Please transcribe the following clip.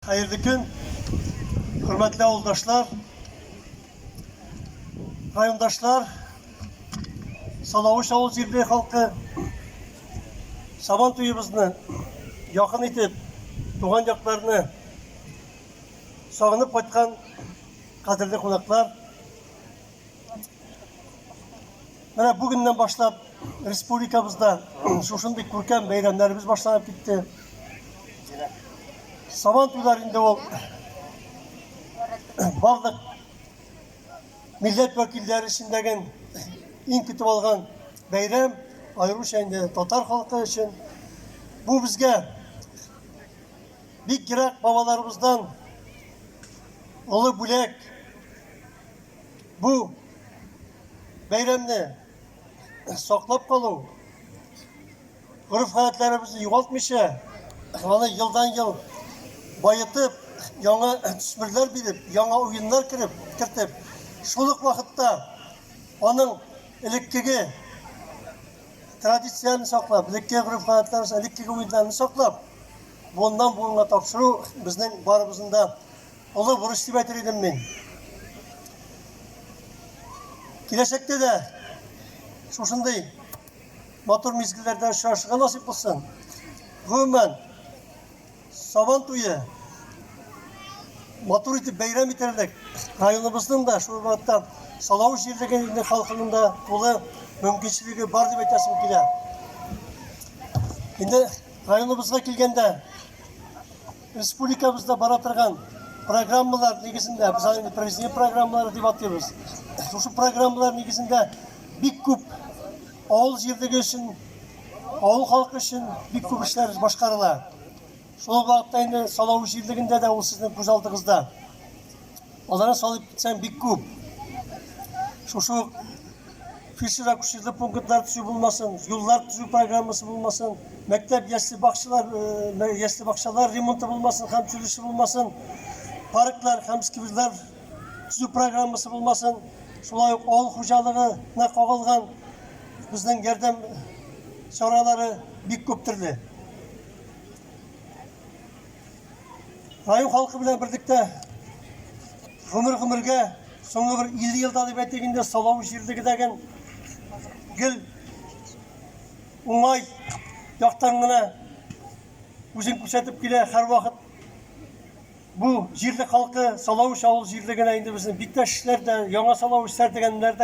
Хәерле көн, хөрмәтле авылдашлар, райондашлар, Салавыч авыл җирлеге халкы. Сабан туебызны якын итеп, туган якларны сагынып кайткан кадерле кунаклар. Менә бүгеннән башлап республикабызда шушындый күркәм бәйрәмнәребез башланып китте. Сабан туйлар инде ул барлык милләт вәкилләре эчендәге иң көтеп алган бәйрәм, аеруча инде татар халкы өчен. Бу безгә бик ерак бабаларыбыздан олы бүләк. Бу бәйрәмне саклап калу, гореф-гадәтләребезне югалтмыйча, аны елдан-ел баетып, яңа төсмерләр биреп, яңа уеннар кереп, кертеп, шул ук вакытта аның элеккеге традицияләрен саклап, элеккеге гореф-гадәтләрен, элеккеге уеннарны саклап, буыннан буынга тапшыру безнең барыбызның да Олы бурыч дип әйтер идем мин. Киләчәктә дә шушындый матур мизгелләрдә очрашырга насыйп булсын. Гомумән, Сабан туе матур итеп бәйрәм итәрлек районыбызның да, шул вакытта Салавыч җирлегенең халкының да тулы мөмкинчелеге бар дип әйтәсем килә. Инде районыбызга килгәндә, Республикабызда бара торган программалар нигезендә, без аны президент программалары дип атыйбыз. Шушы программалар нигезендә бик күп авыл җирлеге өчен, авыл халкы өчен бик күп эшләр башкарыла. Шул ук вакытта инде Салавыч җирлегендә дә ул сезнең күз алдыгызда. Аларны салып китсәң бик күп. Шушы ук фельдшер-акушерлык пунктлар төзү булмасын, юллар төзү программасы булмасын, мәктәп, ясле бакчалар, э, ясле бакчалар ремонты булмасын һәм төзелеше булмасын, парклар һәм скверлар төзү программасы булмасын, шулай ук авыл хуҗалыгына кагылган безнең ярдәм чаралары бик күп төрле. Район халкы белән берлектә гомер-гомергә соңгы бер 50 елда дип әйтик инде Салавыч җирлегедәге гел уңай яктан гына үзен күрсәтеп килә һәрвакыт. Бу җирлек халкы Салавыч авыл җирлегенә инде безнең Биктәшләр дә, Яңа Салавычлар дигәннәр дә.